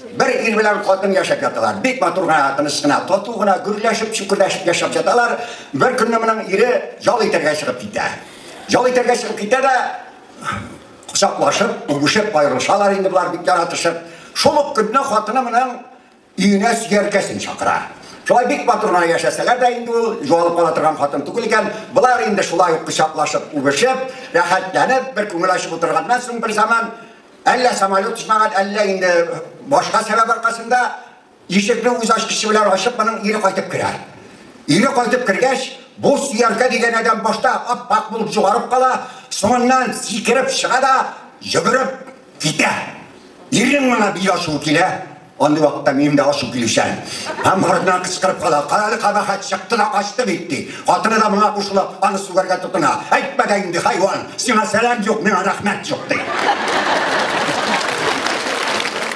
Бер ир белән хатын яшәп яталар. Бик матур гына, тыныч кына, тату гына, гөрләшеп, чүкерләшеп яшәп яталар. Бер көнне моның ире ял итәргә чыгып китә. Ял итәргә чыгып китә дә, кочаклашып, үбешеп аерылышалар инде болар бик яратышып. Шул ук көнне хатыны моның өенә сөяркәсен чакыра. Шулай бик матур гына яшәсәләр дә инде ул югалып кала торган хатын түгел икән. Болар инде шулай ук кочаклашып, үбешеп, рәхәтләнеп, бер күңел ачып утырганнан соң бер заман әллә самолет очмаган, әллә инде башка сәбәп аркасында ишекне үз ачкычы белән ачып, моның ире кайтып керә. Ире кайтып кергәч, бу сөяркә дигән адәм башта ап-ак булып югарып кала, соңыннан сикереп чыга да йөгереп китә. Ирнең моңа бик ачуы килә. Андый вакытта минем дә ачу килүчән. Һәм артыннан кычкырып кала. Карале, кабахәт, чыкты да качты бит, ди. Хатыны да моңа кушылып, аны сүгәргә тотына. Әйтмә дә инде, хайван, сиңа сәлам юк, миңа рәхмәт юк, ди.